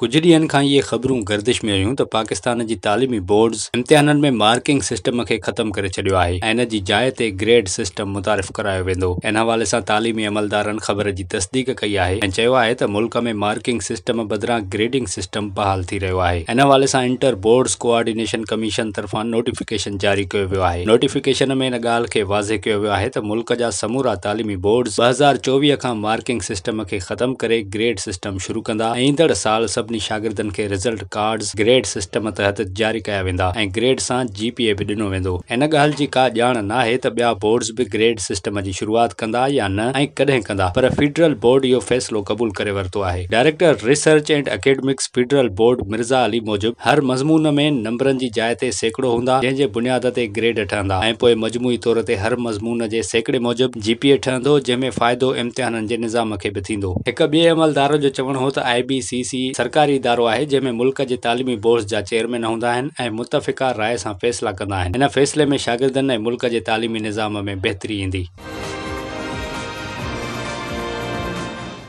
ڪجهه ڏينهن کان اهي خبرون گردش ۾ هيون ته پاڪستان جي تعليمي بورڊز امتحانن ۾ مارڪنگ سسٽم کي ختم ڪري ڇڏيو آهي ۽ ان جي جاء تي گريڊ سسٽم متعارف ڪرايو ويندو. ان حوالي سان تعليمي عملدارن خبر جي تصديق ڪئي آهي ۽ چيو آهي ته ملڪ ۾ مارڪنگ سسٽم بدران گريڊنگ سسٽم بحال ٿي رهيو آهي. ان حوالي سان انٽر بورڊز ڪوآرڊينيشن ڪميشن طرفان نوٽيفڪيشن جاري ڪيو ويو آهي. نوٽيفڪيشن ۾ ان ڳالهه کي واضح ڪيو ويو آهي ته ملڪ جا سمورا تعليمي بورڊز 2024 کان مارڪنگ سسٽم کي ختم ڪري گريڊ سسٽم شروع ڪندا ۽ ايندڙ سال سڀني شاگردن کي رزلٽ ڪارڊز گريڊ سسٽم تحت جاري ڪيا ويندا ۽ گريڊ سان جي پي اي به ڏنو ويندو. ان ڳالهه جي ڪا ڄاڻ ناهي ته ٻيا بورڊز به گريڊ سسٽم جي شروعات ڪندا يا نه ۽ ڪڏهن ڪندا پر فيڊرل بورڊ اهو فيصلو قبول ڪري ورتو آهي. Director research and academics federal board Mirza Ali موجب هر مضمون ۾ نمبرن جي جاء تي سيڪڙو هوندا جنهن جي بنياد تي گريڊ ٺهندا ۽ پوء مجموعي طور تي هر مضمون جي سيڪڙي موجب جي پي اي ٺهندو جنهن ۾ فائدو امتحانن جي نظام کي به ٿيندو. هڪ ٻئي عملدار جو چوڻ هو ته آء بي سي سي سرڪاري ادارو آهي جنهن ۾ ملڪ جي تعليمي بورڊز جا چيئرمين هوندا آهن ۽ متفقه راء سان فيصلا ڪندا آهن. ان فيصلي ۾ شاگردن ۽ ملڪ جي تعليمي نظام ۾ بهتري ايندي.